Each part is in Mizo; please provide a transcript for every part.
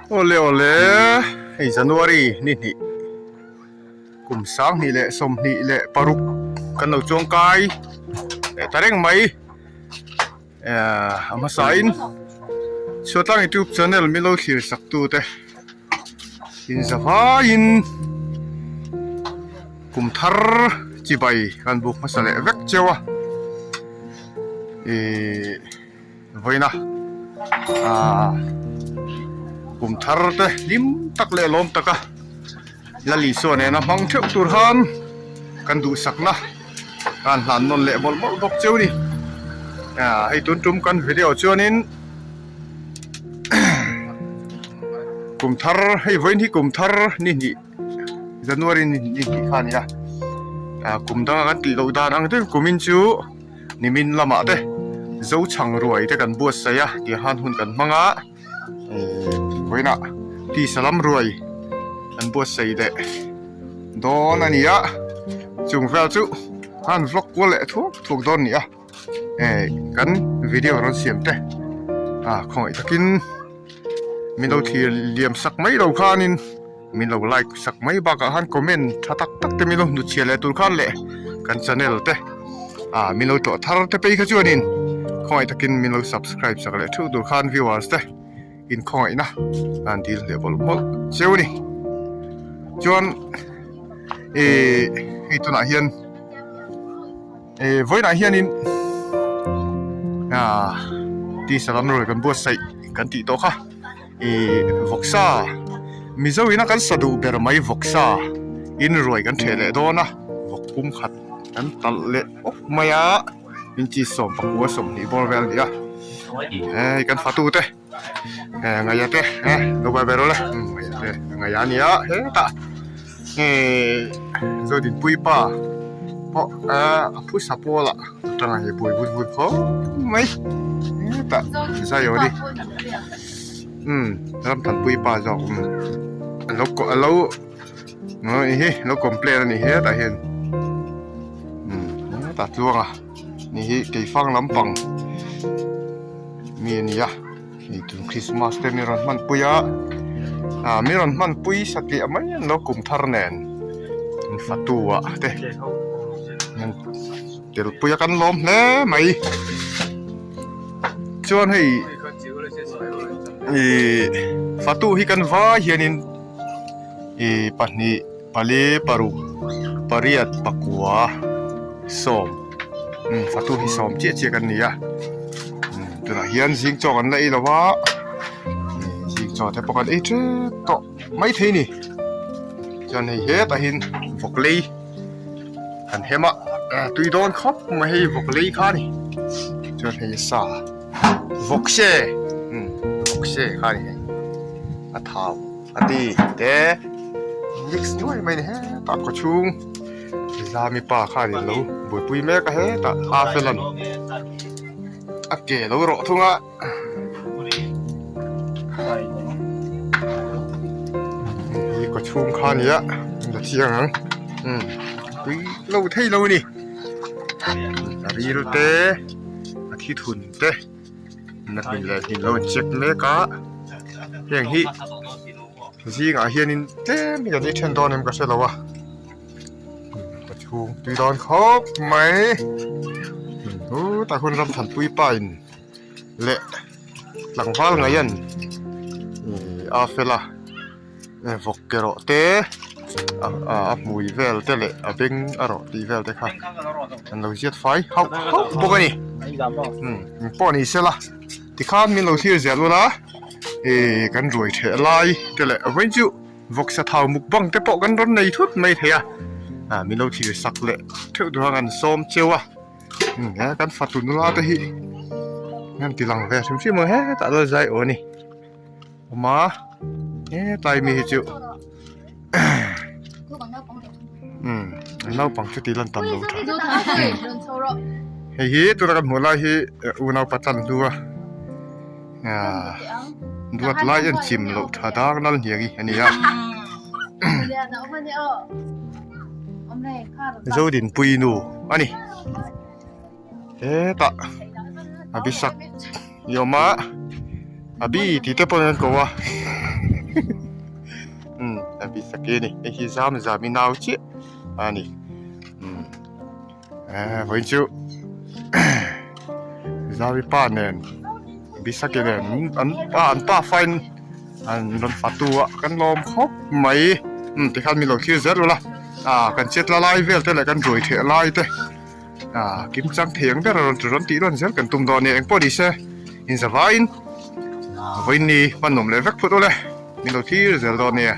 Awle awle hei January ni hnih kum 20 leh 26 kan lo chuang kai leh ta reng mai ehh a hmasa in Chhuatlang youtube channel min lo thlir sak tu te inzavaiin kum thar chibai kan buk hmasa leh vek cheu a ihh. Vawiina aaa kum thar te hlim tak leh lawm taka Lal Isua nena hmang theuh tur khan kan duhsakna kan hlan nawn leh mawlh mawlh bawk cheu ni. Aaa hei tun tum kan video chuanin kum thar hei vawiin hi kum thar ni hnih January ni hnih kha a ni a aaa kum danga kan tih loh dan ang deuhin kumin chu. Nimin lamah te Zochhang ruai te kan buatsaih a tih han hun kan hmang a ehh vawiinah tisa lam ruai kan buatsaih leh dawn a ni a chung vel chu han vlog kual leh thuak thuak dawn a ni a ehh kan video rawn siam te ah khawngaih takin min lo thlir liam sak mai lo khanin. Min lo like sak mai bakah khan comment tha tak tak te min lo hnutchhiah leh tur khan leh kan channel te ah min lo tlawh thar te phei kha chuanin khawngaih takin min lo subscribe sak leh theuh tur khan viewers te inkhawngaihna an dil leh bawlh bawlh cheu a ni chuan ih hei tunah hian ih vawiinah hianin ah tisa lam ruai kan buatsaih kan tih tawh kha. Ih vawksa Mizo ina kan sa duh ber mai vawksa in ruai kan theh leh dawn a vawk pum khat kan talh leh awk mai a inchi 19 20 bawr vel a ni a hei kan fatu te eh ngaia te eh lo bai ber awle ngaia te ngaia a ni a hetah eh Zodinpui pa pawh eh a phusa pawl ah atanga hei buai vut vut khawp mai hetah zai aw ni umm Ramthanpui pa zawk umm a lo a lo aw hi lo complain a ni hetah hian umm hetah tluang a ni hi keifang lampang mi a ni a. Hei tun Christmas te mi rawn hmanpui a ah mi rawn hmanpui satliah mai an lo kum thar nen in fatu ah te an telpui a kan lawm hle mai chuan hei ih fatu hi kan vai hianin ih pahnih pali paruk pariat pakua sawm umm fatu hi sawm chiah chiah kan ni a umm tunah hian zing chaw kan la ei lo a zing chaw te pawh kan ei tep tawh maithei a ni chuan hei hetah hian vawk lei kan hem a tui dawn khawp mai hei vawk lei kha a ni chuan hei sa vawk se umm vawk se kha a ni hei a thau. A ti te mix nuai mai a ni hetah kaw chhung zami pa khan in lo buaipui mek a hetah a fel a ni a ke lo rawh thung a hi kaw chhung kha a ni a la chiang ang umm tui lo thei lo a ni a ril te a thi thun te. Na hmin leh hmin lo in check mek a heng hi zingah hianin tlem hi kan ei then dawn em ka hre lo a ka chhung tui dawn khawp mai tah hun ram thanpui pa in leh tlangval ngaih an a fel a. Vawk ke rawh te a hmui vel te leh a beng a rawh tih vel te kha an lo ziat fai hauh hauh bawk a ni umm engpawh ni sela tikhan min lo thlir zel ula ih kan ruai theh lai te leh vawiin chu vawksa thau mukbang te pawh kan rawn nei thut mai thei a ah min lo thlir sak leh theuh tur khan an sawm cheu a umm he kan fatu nula te hi an ti lang ve hrim hrim ang hetah lo zai aw a ni. Awm a hetlai mi hi chu umm an naupang chu tih lan tam lo tha hei hi tuna kan hmuh lai hi unaupa tlan hnu a ah duat lai en chim loh tha dang nal hniang hi a ni a Zodinpui nu a ni hetah a bisak. Ni awm a a bi tih te pawh an ko a. Umm Abisaki a ni hei hi zam zam i nau chiah a ni umm eh vawiin chu Zari pa nen Abisaki nen an pa an pa fain an rawn fatu a kan lawm khawp mai umm tikhan min lo thlir zel ula ah kan chet la lai vel te leh kan ruai theh lai te ah kimchang thei ang ber a rawn rawn tih rawn zel kan tum dawn a nia engpawh ni se inzavaiin vawiin ni hman nawm leh vek phut ule min lo thlir zel dawn a nia.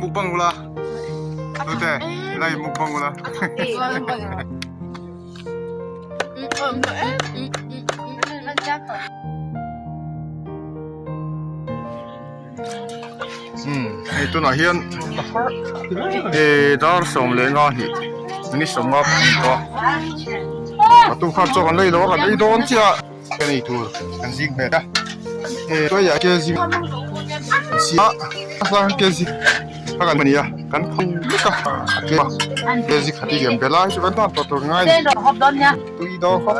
Mukbang ula Tute lai mukbang ula Hei tunah hian dar 12 minute 50 a ni tawh a a tum khan chaw kan lei lo a kan ei dawn chiah a kan ei tur kan zing hmet a tuaiah ke zing a a ke zing a kan ni a kan phei vek a ke zing khat hi lian be lai chu kan tan tawh tur ngai a ni tui dawn khawp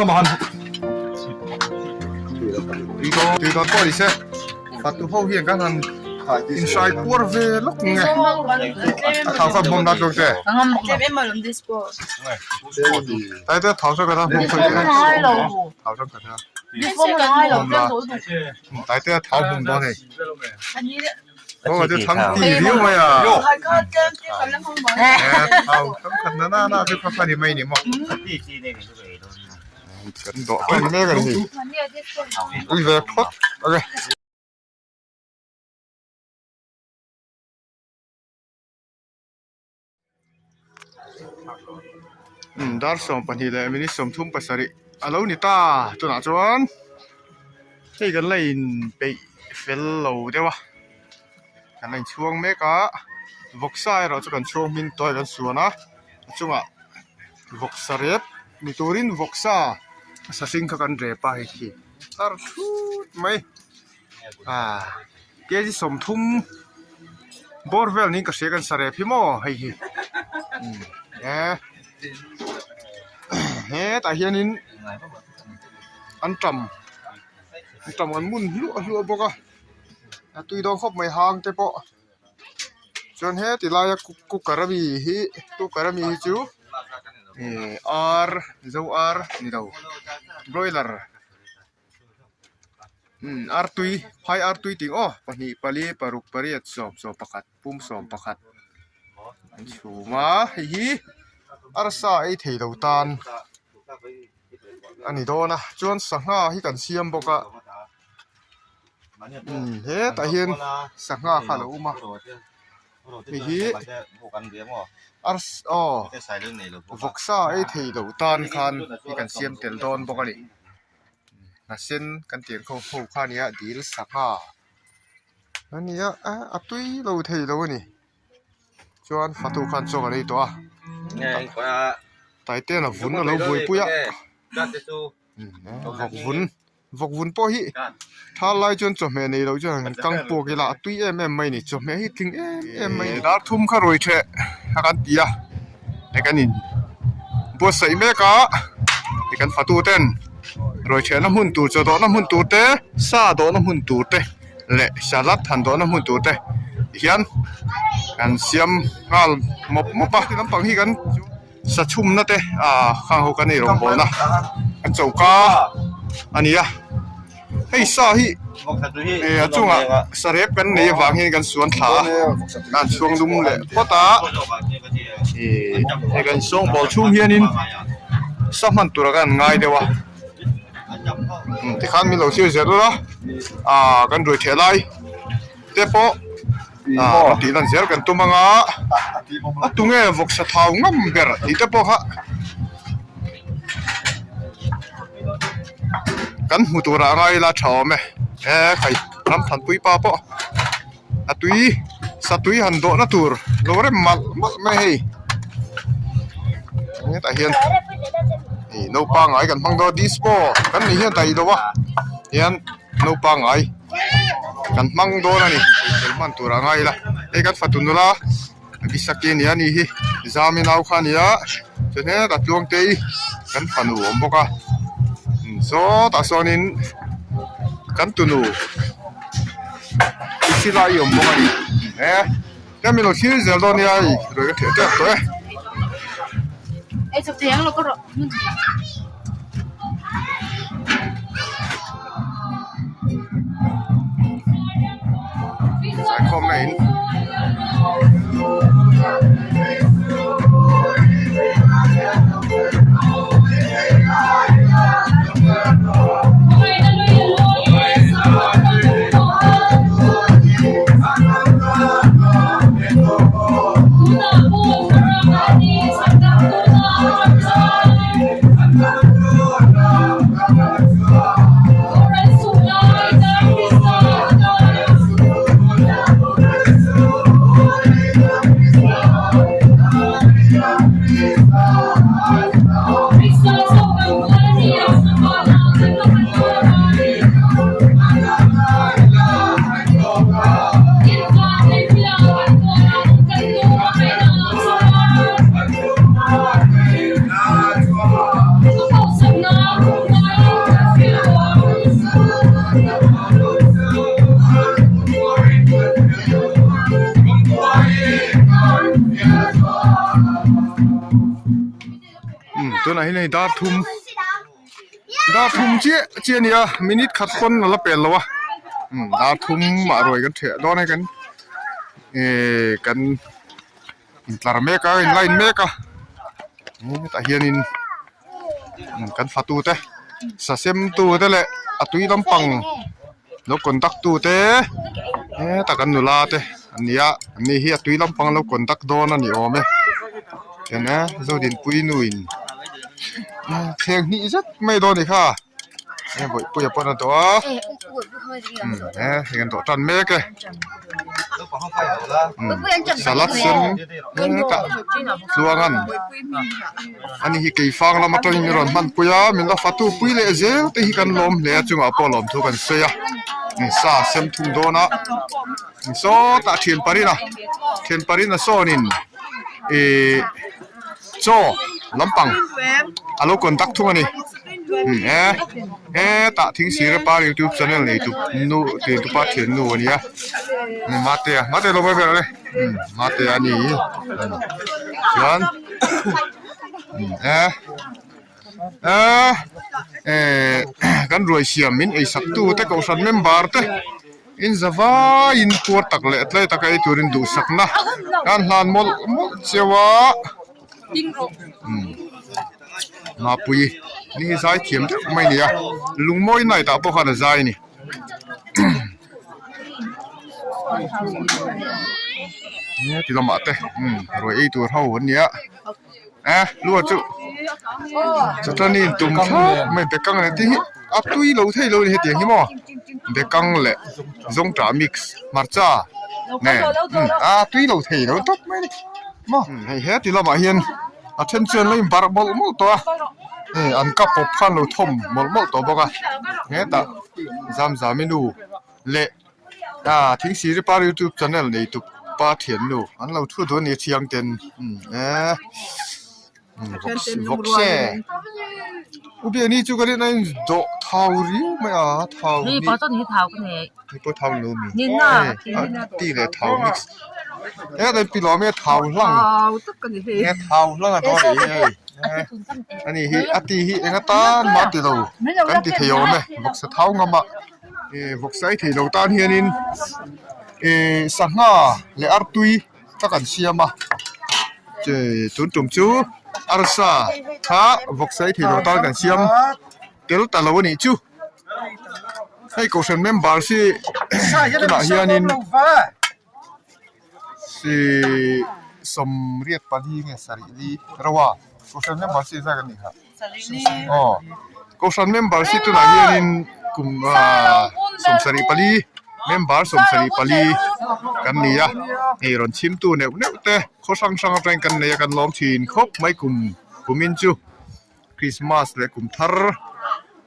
mai. Tui dawn pawh ni se fatu ho hian kan han inhrai puar ve lawk nge a thau kha bawm dat lawk te tai te thau saw ka ta bawm saw thau saw ka ta bawm la tai te thau bawm dawn hei aw chu thang ti viau mai a thau thang khat na na na chu kha kha ni mai ni maw. Kan dawh tan mek a ni ui ve phawt a ni. Umm dar 12 leh minute 37 a lo ni ta tunah chuan hei kan la in peih fel lo deuh a kan la inchhuang mek a vawksa erawh chu kan chhuang hmin tawh a kan suan a a chungah. Vawksa rep ni turin vawksa sahring kha kan rep a hei khi tar thut mai ah kg 30 bawr vel niin ka hria kan sa rep hi maw hei hi e hetah hianin an tam an tam an mun hluah hluah bawk a a tui dawn khawp mai hang te pawh. Chuan heti laia cooker ami hi cooker ami hi chu ihh ar zo ar ni lo broiler umm ar tui phai ar tui tih aw pahnih pali paruk pariat sawm sawm pakhat pum sawm pakhat an chhum a hei hi arsa ei thei lo tan a ni dawn a chuan sangha hi kan siam bawk a. Umm hetah hian sangha kha a lo awm a hei hi aw vawksa ei thei loh tan khan hi kan siam tel dawn bawk a ni hnahsen kan tih ang ho ho kha a nia dil sangha a nia a tui lo thei lo a ni chuan fatu khan chaw kan ei tawh a taite a vun a lo buaipui a vawk vun. Vawk vun pawh hi thal lai chuan chawhmeh nei loh chuan han kang puak ila a tui em em mai a ni chawhmeh hi tling em em mai a ni dar thum kha ruai theh a kan ti a hei kan in buatsaih mek a hei kan fatu ten ruai thehna hmun tur chaw dawhna hmun tur te sa dawhna hmun tur te leh salad han dawhna hmun tur te hian kan siam nghal mawp mawp a lampang hi kan. Sa chhumna te ah khang ho kan ei rawngbawlna an choka a ni a hei sa hi eh a chungah sarep kan nei avang hian kan suan thla a kan chhuang lum leh phawt a ih hei kan sawngbawl chhung hianin. sa hman tur ah khan an ngai deuh a tikhan min lo thlir zel ula ah kan ruai theh lai te pawh ah rawn tih lan zel kan tum anga a tunge vawksa thau ngam ber tih te pawh kha kan hmu tur ah ngai ila tha awm e he khai ram thanpui pa pawh a tui satui han dawhna tur lo rem malh malh mai hei hetah hian ih naupang ngai kan hmang dawn a disco kan nih hian daih lo a hian naupang ngai kan hmang dawn a ni hman tur ah ngai ila hei kan fatu nula Bisaki ania ni hi Zami nau kha ania chuan hetah Tluangtei kan fanu a awm bawk a sawtah sawnin kan tunu silai a awm bawk a ni e hemi lo thlir zel dawn nia hei ruai ka theh tep tawh e. Zaikhawmna in Tunah hian hei dar thum dar thum chiah chiah a ni a minute khat pawn a la pel lo a dar thum ah ruai kan ṭheh dawn a kan ehh kan. Intlar mek a in line mek a hetah hianin kan fatu te sasem tu te leh a tui lampang lo conduct tu te hetah kan nula te an ni a an ni hi a tui lampang lo conduct dawn a ni awm e chuan e Zodinpui nu in thleng hnih zet mai dawn a ni kha he bawihpuia pawn a dawh a he hei an dawh tan mek e. Salad sen hetah tluangan ani hi keifang lam atangin min rawn hmanpui a min la fatu pui leh zel te hi kan lawm hle a chungah pawh lawm thu kan sawi a sa sem thung dawn a sawtah thian parina thian parina sawnin ihh chaw lampang a lo conduct thung a ni e hetah thing sir par youtube channel nei tu nu ti tu pa thian nu a nia mate a mate lo ber ber e mate a ni chuan e eh kan ruai siam min ei sak tu te kohhran member te in za vaiin puar tak leh tlai taka ei turin duhsakna kan hlan mawlh mawlh cheu a. Mapui ni hi zai thiam deuh mai a ni a lungmawi night ah pawh khan a zai a ni heti lamah te ruai ei tur ho an ni a eh lua chu chutani in tum thlap mai bekang leh te hi a tui lo thei lo a ni hetiang hi maw bekang leh zawngtah mix hmarcha nen a tui lo thei lo tawp mai a ni. Maw hei heti lamah hian a then chuan lo inbarh mawlh mawlh tawh a hei an ka pawp khan lo thawm mawlh mawlh tawh bawk a hetah Zamzami nu leh ah Thingsiri par youtube channel nei tu pa thiannu an lo thu duh a ni a thiang ten eee vawk se u Biani chu ka rin a indawh thau riau mai a thau hi. Hei pawh thau lo mi ti leh thau mix he pi lawm e thau hlang he thau hlang a dawn a ni hei ani hi a ti hi eng atan mah ti lo kan ti thei awm e vawksa thau ngam a eh vawksa ei thei lo tan hianin eh sangha leh artui kha kan siam a che tun tum chu. Arsa kha vawksa ei theilo tan kan siam tel ta lo a nih chu. Hei kohhran member hi tunah hianin Sii 84 nge sarih li rauh a kohhran member si zat kan nih kha aw kohhran member si tunah hianin kum ah 74 member 74 kan ni a hei rawn chhimtu neuh neuh te khaw hrang hrang atangin kan nei a kan lawm thin khawp mai kum kumin chu Christmas leh kum thar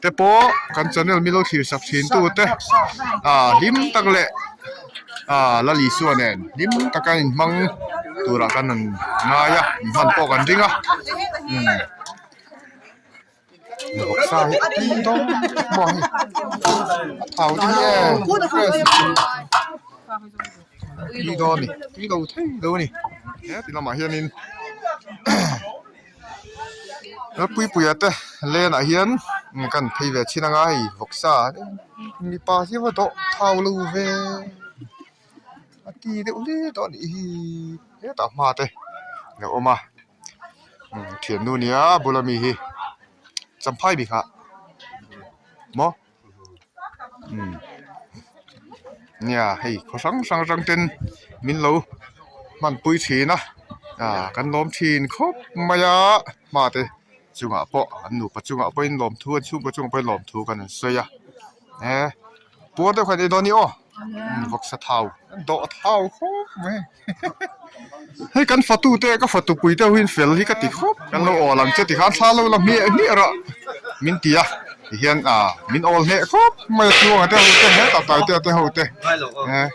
te pawh kan channel milo thlir sak thin tu te ah hlim tak leh ah Lal Isua nen hlim taka inhmang turah kan han ngai a inhman pawh kan ring a umm vawksa hi a tui dawn maw hei a thau te hi e fresh tui dawn a ni tui lo thei lo a ni he ti lamah hianin. Puipuia te lenah hian kan phei ve thin anga hei vawksa mipa hi va dawh thau lo ve a ti deuh hle tawh a nih hi hetah hma te a lo awm a thiannu nia a bula mi hi champhai bik ah maw. Umm nia hei khaw hrang hrang atang ten min lo hmanpui thin a ah kan lawm thin khawp mai a hma te chungah pawh an nupa chungah pawhin lawmthu an chhungkaw chungah pawhin lawmthu kan han sawi a e puar deuh khan ei dawn a ni aw vawksa thau dawh thau khawp mai. Hei kan fatu te ka fatu pui te ho in fel hi ka ti khawp kan lo awl ang che tikhan thla lo la hmiah hmiah rawh min ti a tihian ah min awl hneh khawp mai a chhunga te ho te hetah tlai te te ho te eh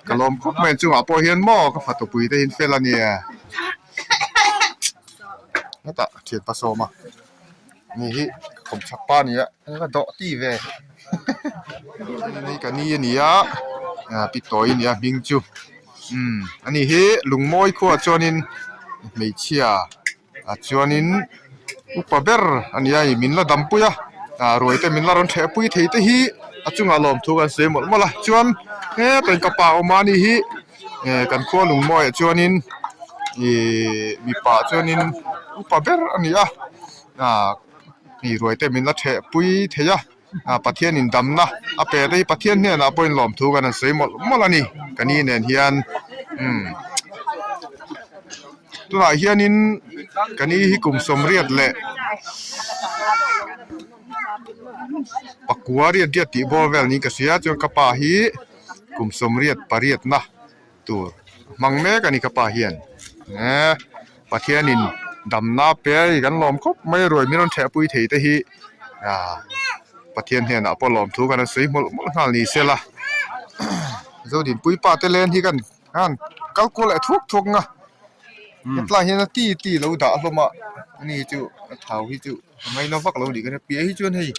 ka lawm khawp mai chungah pawh hian maw ka fatu pui te hi in fel a nia hetah thianpa sawma ni hi ka kawmchhak pa a ni a ka dawh ti ve hei ka ni a ni a ah pi tawi a ni a hming chu umm ani hi lungmawi khuaah chuanin hmeichhia ah chuanin upa ber a ni a hei min la dampui a ah ruai te min la rawn theh pui thei te hi a chungah lawmthu kan sawi mawlh mawlh a chuan hetah ka pa awm a ni hi eh kan khua lungmawiah chuanin ihh mipa chuanin upa ber a ni a ah hei ruai te min la theh pui thei a ah Pathianin damna a pe te hi Pathian hnenah pawhin lawmthu kan han sawi mawlh mawlh a ni ka ni nen hian umm tunah hianin ka ni hi kum 80 leh pakua riat riat tih bawr vel niin ka hria chuan ka pa hi kum 88 na tur hmang mek a ni ka pa hian eh Pathianin damna pe a hei kan lawm khawp mai a ruai min rawn theh pui thei te hi ah Pathian hnenah pawh lawm thu kan han sawi hmawlh hmawlh nghal ni sela Zodinpui pa te len hi kan han kal kual leh thuak thuak ang a hetlai hian a ti ti lo dah hlawm a ani chu a thau hi chu a ngaina vak lo a nih ka nia piah hi chuan hei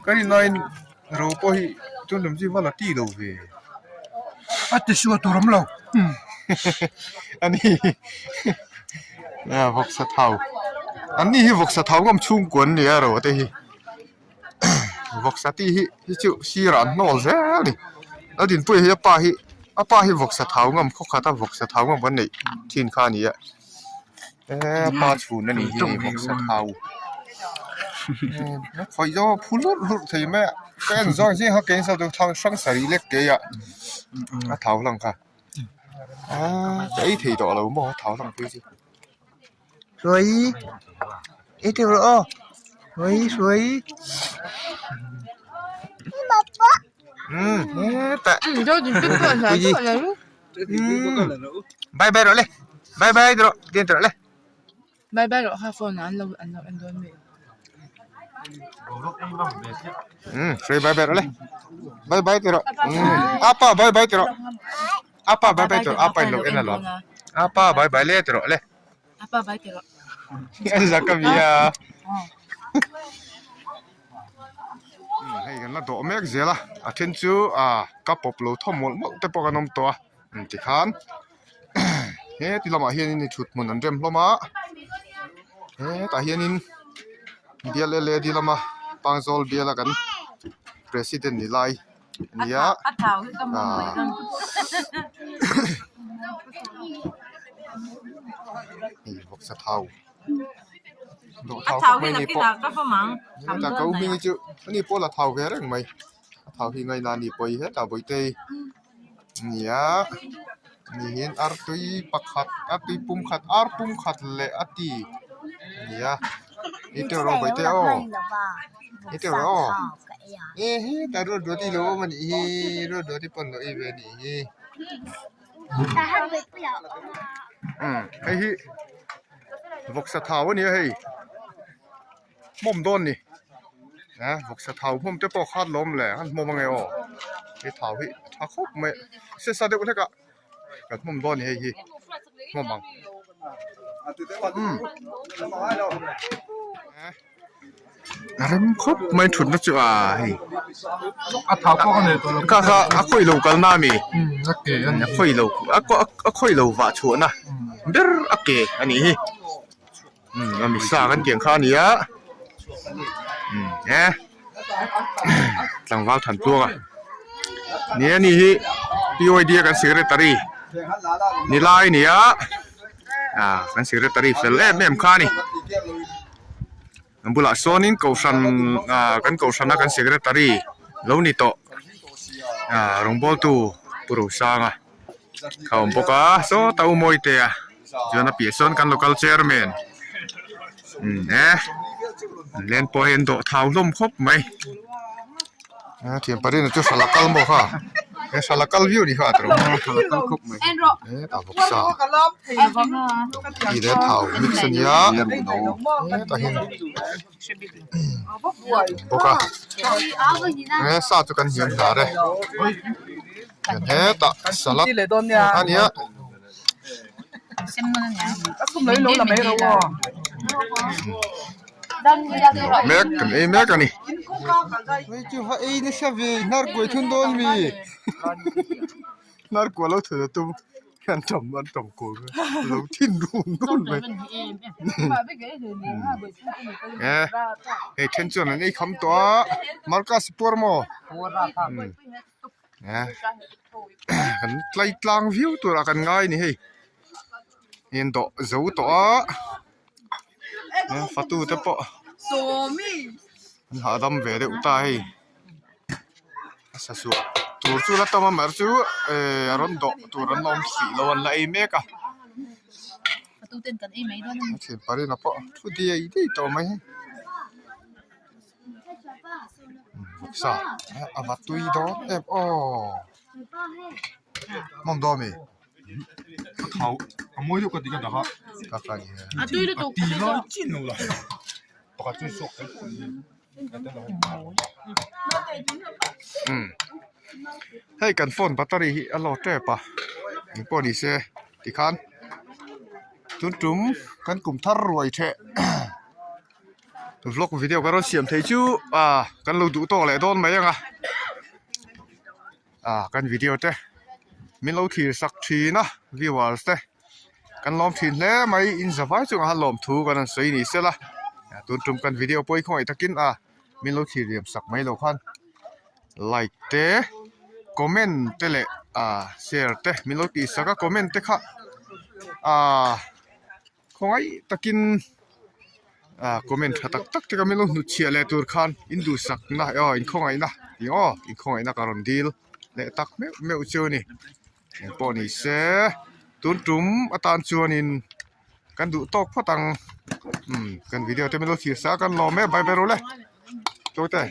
ka rinaiin ro pawh hi chuan lam chu va la ti lo ve. A ti suah tur awm lo. Ani a vawksa thau an ni hi vawksa thau ngam chhungkua an ni a ro te hi vawksa tih hi hi chu sirah an hnawl zel a ni a dinpuia hi a pa hi a pa hi vawksa thau ngam khaw khat a vawksa thau ngam kan neih thin kha a ni a eee a pa chhun a nih hi vawksa thau khawih zawng a phu hlurh hlurh thei mai a ka en zawng zing kha keini saw chu thang hrang sarih lek ke a a thau hlang kha aaa ka ei thei tawh lo maw a thau hlang phei chu. Hruai ei teuh rawh aw Hruai Hruai umm hetah bye bye rawh le bye bye rawh den rawh le bye bye rawh kha phone ah an lo an lo en dawn mi umm Hruai bye bye rawh le bye bye ti rawh umm apa bye bye ti rawh apa bye bye ti rawh apa in lo en alawm apa bye bye le ti rawh le. Apa vai ti rawh. An zak a mi a. Hei kan la dawh mek zel a, a then chu ah ka pawp lo thawm mawlh mawlh te pawh kan awm tawh a tikhan heti lamah hianin thut hmun an rem hlawm a hetah hianin bial L A D lama Pangzawl biala kan president ni lai a ni a ah hei vawksa thau. thau khawp mai ni pawh hetah ka u hming hi chu ani pawh la thau ve reng mai a thau hi ngaina a ni pawh hi hetah bawihte nia niin artui pakhat artui pum khat ar pum khat leh a ti nia i teuh rawh bawihte aw i teuh rawh aw e hetah ruat ruat i lo awm a nih hi ruat ruat i pawn lo ei ve a nih hi. Hei hi vawksa thau a ni a hei hmawm dawn ni a vawksa thau hmawm te pawh khat lawm le an hmawm ange aw he thau hi a tha khawp mai se sa deuh hlek a kan hmawm dawn ni hei hi hmawm ang umm a rem khawp mai thutna chu a hei kha kha a khawi lo kalna a mi a khawi lo a khawi lo vah chhuahna ber a ke a nih hi umm a misa kan tih ang kha a ni a umm e tlangval than tluang a ni a ni hi P Y D a kan secretary ni lai a ni a ah kan secretary fel em em kha a ni. An bulah sawnin kohhran ah kan kohhrana kan secretary lo ni tawh ah rawngbawltu Pu Rosanga a awm bawk a sawta u Mawitea chuan a piah sawn kan local chairman umm e an len pawh hi an dawh thau hlawm khawp mai a thian parina chu hralh a kal maw kha he hralh a kal viau a ni kha a tawrh hetah vawksa tih leh thau mix a nia hetah hian bawk a he sa chu kan hniam hnar e hetah salad a nia. Mek kan ei mek a ni. Hei chu va ei nasa ve hnar kuai thun dawn mi hnar kuah lo thun a tum an tam an tam kual lo thin run run mai e hei then chuan an ei kham tawh a marcus puar maw e kan tlai tlang viau turah kan ngai a ni hei in dawh zo tawh a. Fatu te pawh an hahdam ve deuh ta hei a sa suah tur chu la tam a mar chu ehh a rawn dawh tur an awm hrih lo an la ei mek a a thian parina pawh thu diai diai tawh mai vawksa a va tui dawn em aw hmawm dawn a mi. Ka thau a mawi deuh ka ti ka dah a ka ka ni A tui lutuk a ti lai chin lo la pakhat chu suak tel pawh ni umm hei kan phone battery hi a low tep a eng pawh ni se tikhan tun tum kan kum thar ruai theh vlog video ka rawn siam thei chu ah kan lo duh tawk leh dawn mai ang a. Ah kan video te min lo thlir sak thin a viewers te kan lawm thin hle mai in za vai chungah khan lawm thu kan rawn sawi ni sela tun tum kan video pawh hi khawngaih takin a min lo thlir liam sak mai lo khan like te comment te leh ah share te min lo tih sak a comment te kha ah. Khawngaih takin ah comment tha tak tak te kha min lo hnutchhiah leh tur khan in duhsakna aw in khawngaihna tih aw in khawngaihna ka rawn dil leh tak meuh meuh chu a ni engpawh ni se tun tum atan chuanin kan duh tawk phawt ang umm kan video te min lo thlir sa a kan lawm e bye bye ru le tawite.